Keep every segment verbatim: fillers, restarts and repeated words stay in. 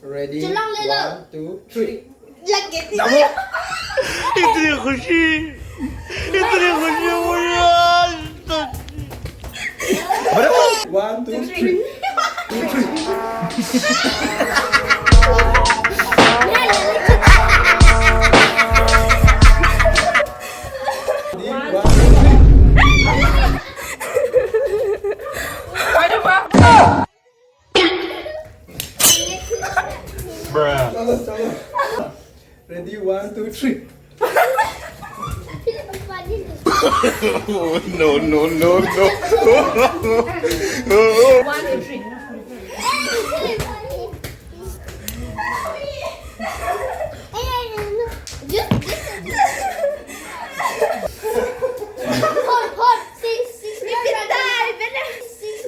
Ready? Chulang lelo. One, two, three. Lagi. Namo. इतनी खुशी, इतनी खुशी मुझे आज तक। One, two, three. Ready? One, two, three. Bruh. Chalo, chalo. Ready, one, two, three. No, no, no, no. One, two, three. Hold, hold. Six, six. Six.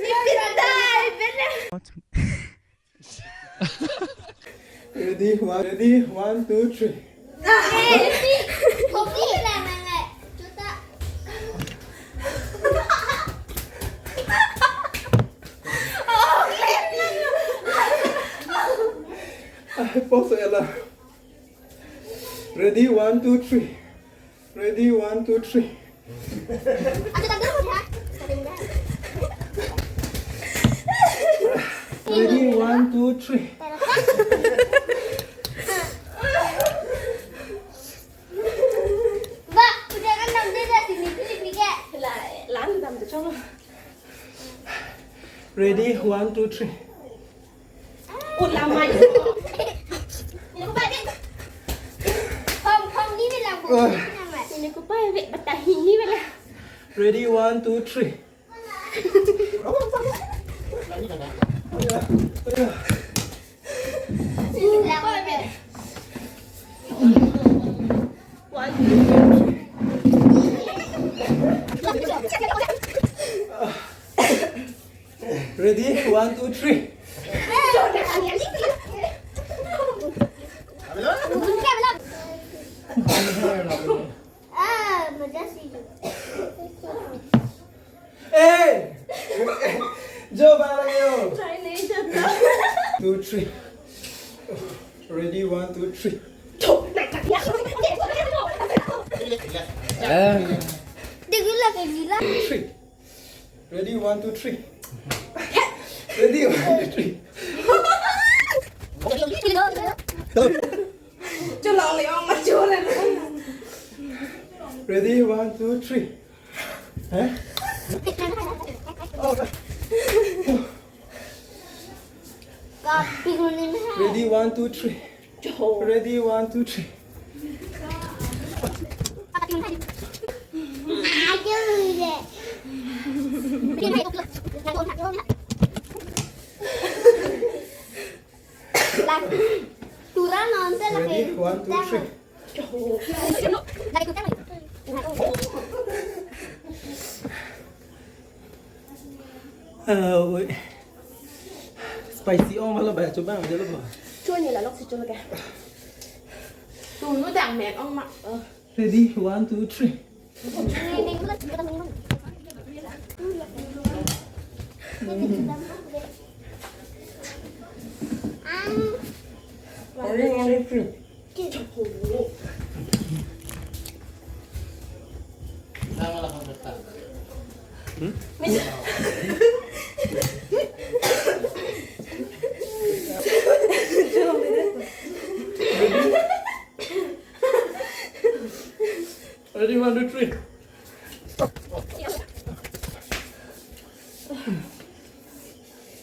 Ready, one, ready, one, two, three. Pause ela. Ready, one, two, three. Ready, one, two, three. Ready, one, two, three. Ba, udah kan enam belas ini, pilih tiga. Lah, lang enam belas, coba. Ready, one, two, three. Ulamai. Hong, hong, ni bilang bu. Ah. Ini kupai, be, batahi ni bilang. Ready, one, two, three. Ready? One, two, three. Ah, मजा से। Hey! जो बाहर आ गए हो? Try नहीं करता। Two, three. Ready, one, two, three. देखो, लगे गीला। Three. Ready, one, two, three. Ready, one, two, three. चलो, ले आओ, मत जोर है। Ready, one, two, three. हैं? Ready, one, two, three. Ready, one, two, three. Ready, one, two, three. Ah, oi. Spicy ong malo ba, coba aja lo ba. Chuan ni lalok si chuan ke. Tu nu dang mek ong ma. Ready, one, two, three. Ready, one, two, three. Ready, one, two, three.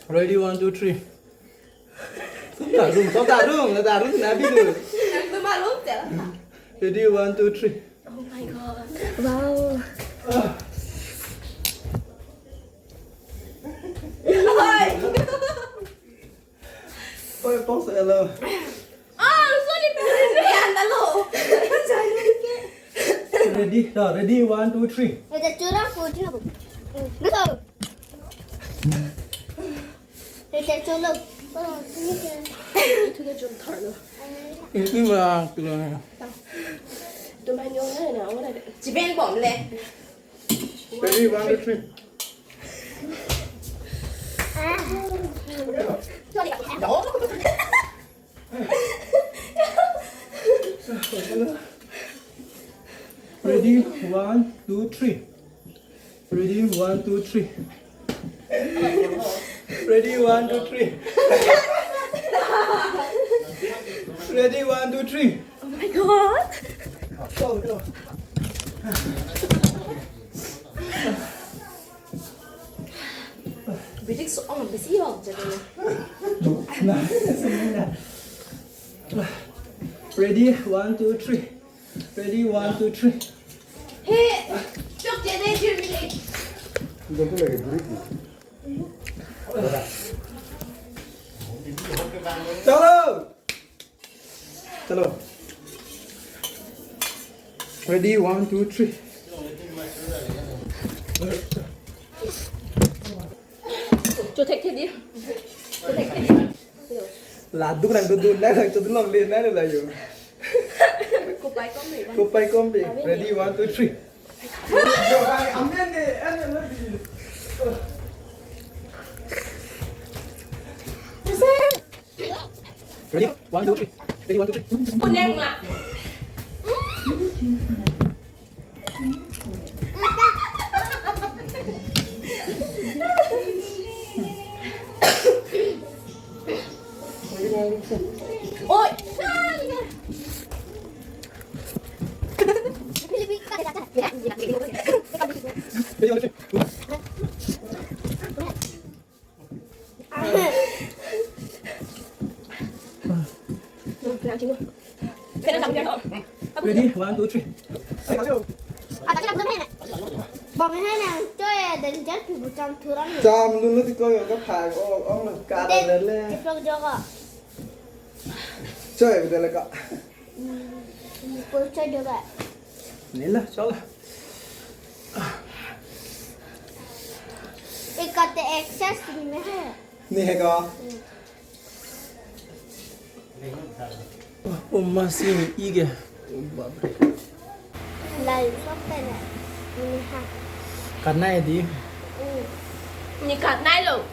Ready, one, two, three. Tarung, so tarung, la tarung na bidu. Aku malu je. Ready, one, two, three. Oh my God. Wow. Oi, pause elo. Ah, sorry, sorry, sorry, andalo. Ready? No, ready, one, two, three. Ita chura ko chura ko. Betul. Ita cholo. Itu dia jom thar lo. Itu lah, itu lah. Tuh main yang mana, orang ada. Cibeng bom le. Ready, one, two, three. Sorry. One, two, three. Ready, one, two, three. Ready, one, two, three. Ready, one, two, three. Oh my God. Go, go. Bidik so ong bisi yo jadi. Ready, one, two, three. Ready, one, two, three. Hey, chok jadi jumili. Chalo. Chalo. Ready, one, two, three. Cho thek thek di. Cho thek thek di. Ladak nangdodun nang nang chodun longle nang la yo. Kopai kompe. Kopai kompe. Ready, one, two, three. Amen de, amen. Ready? One, two, three. Ready, one, two, three. Kuneng lah. Oi. Ready, one, two, three. Ready, one, two, three. Bang hai nang choi dan jan pi bu cham thurang. Cham dun lo ti ko yo ka phai o ong lo ka. Den le le. Iplok joga. Choi bu le ka. Hmm, pur choi joga. Nila, chalo. Ika te excess ni me hai. Ni hai ka? Hmm. Oh, masih ni ige. Oh, bapre. Lai, sok te na. Ni ha. Karena ya di. Hmm. Ni kat nai lo.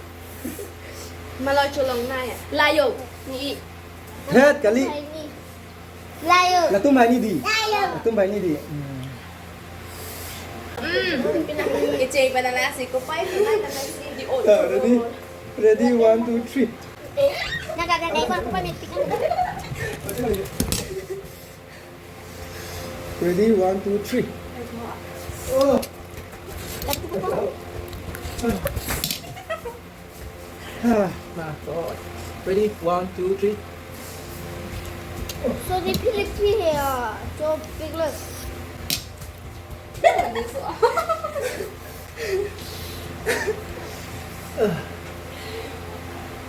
Malo cholong nai. Layo. Ni i. Het kali. Hai ni. Layo. Latum hai ni di. Layo. Latum hai ni di. Hmm. Hmm. Kecil pada nasi kopai, pada nasi di o. Ah, ready? Ready, one, two, three. Nang kaka nai pan kopai metik. Ready, one, two, three. Oh. Ah, nah, so, ready, one, two, three. So di Philippines ya, so big look.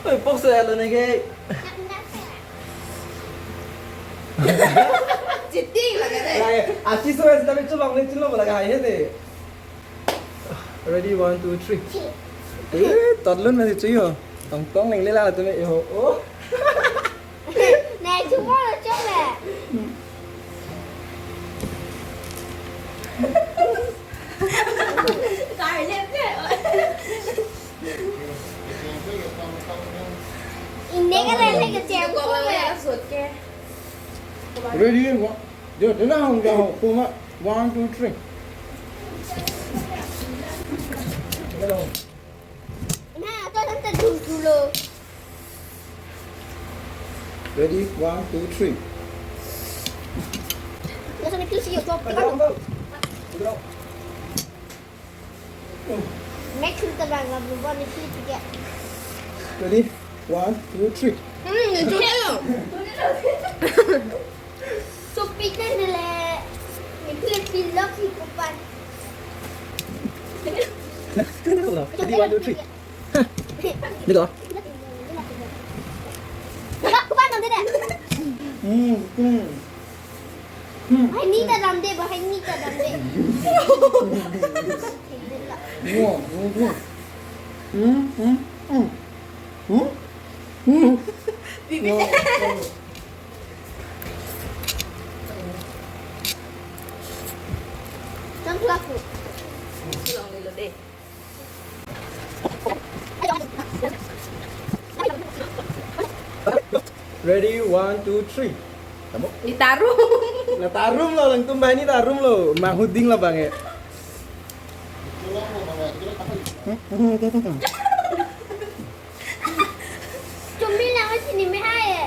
Oi, pok se alo ne ke. Cheating lagi deh. Lagi, aci so es tapi coba ngeliat lo lagi hai deh. Ready, one, two, three. Eh, todlun masih cuyo. Tong tong neng lela tu me yo. Oh. Nai chupo lo chome. Kai le pe. Ine ka le le ke chem ko le. Ready, one. Jo, jo na hong jo hong. Kuma, one, two, three. Na, to tanta dul dulo. Ready, one, two, three. Nasa ni klisi yo, to. Make sure tabang la bubo ni klisi ya. Ready, one, two, three. Hmm, itu ya lo. So, pita nila. Itu pilok si kupan. Ready, one, two, three. Dito. Kupan, kupan, kupan. Hmm, hmm. Hmm. Hai ni ta dam de, ba hai ni ta dam de. Wow, wow, wow. Hmm, hmm, hmm. Hmm? Hmm? Bibi. Wow, wow. Tang pelaku. Pulang dulu deh. Ready, one, two, three. Tamo? Ditaruh. La ta arum lo, alangtum banghini ta arum lo. Manghuding labang e. Chumbi lang sini me hai e.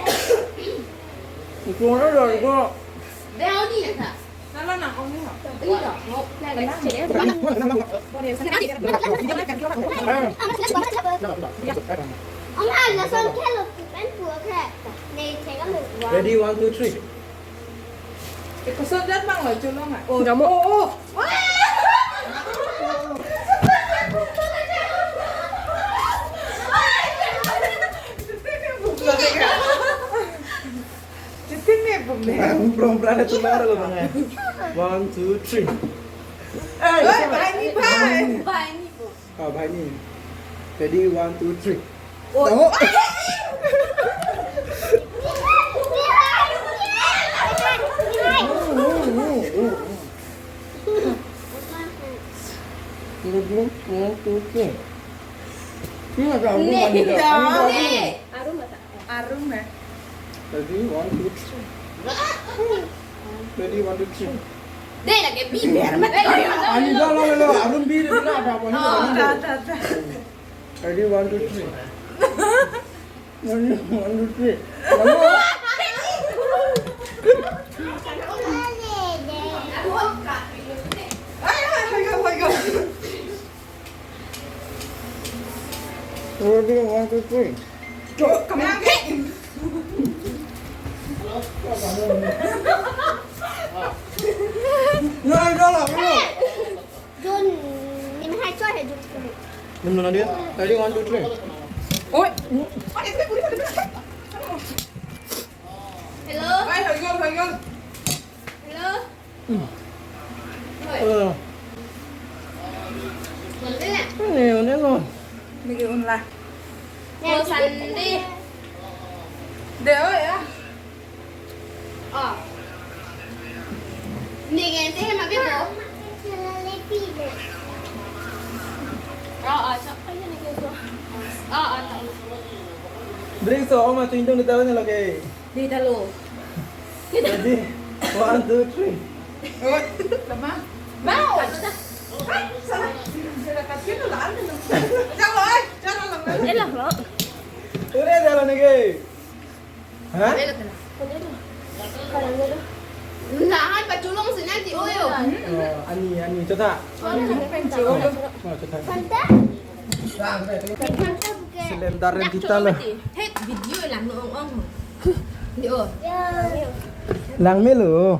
Iko na lo, iko. Brownie ya, Kak? Nala nang ong ni ha. Iya, mau. Om, ah, lason khelo pen pu kre. Nei, thek a mu. Ready, one, two, three. Iko son jat bang lo, cholong a. Oh, Kamu. Oh, oh. Chitin ne bum ne. Bang, bang, bang, bang, bang. One, two, three. Hey, bye, bye, bye. Bye, bye. Ah, bye ni. Ready, one, two, three. Oh. Tahu? Ready, one, two, three. Ini ada aku. Nih, mandi dah. Dah. Aku dah. Nih. Arum mata. Arum ya. Ready, one, two, three. Ready, one, two, three. Deh, lagi bibir mati. Ani dah lo lo, arum bibir na ada apa ni? Oh, dah, dah, dah. Ready, one, two, three. Ready, one, two, three. Ayo, ayo, ayo, ayo. Ready, one, two, three. Cok, kamu. Hey! Nah, dah lah, dah lah. Jun, ini hai choi hai Jun. Belum dia. Ready, one, two, three. Oi. Hello. Hai, hai, hai, hai. Hello. Hmm. Oi. Eh. Mandi na? Ini, ini lo. Bagi unla. Oh, Sunday. Deh, oh ya. Oh. Ni gente he mabi ko. Oh, oh, so. Oh, oh, so. Bring so, oma tu indong detail ni lagi. Di talo. Ready? One, two, three. Oh, lama. Mau. Salah. Salah kat kita lah. Jangan, eh, jangan lah. Eh, lah, lo. Udah jalan lagi. Hah? Eh, lah, lah. Nah, hai pachulong sini di oyo. Oh, ani, ani, coba. Oh, ini kan pachulong. Oh, coba. Fanta? Fanta bukan. Selendang kita lah. Hey, video lang no ong ong. Yo. Lang me lo.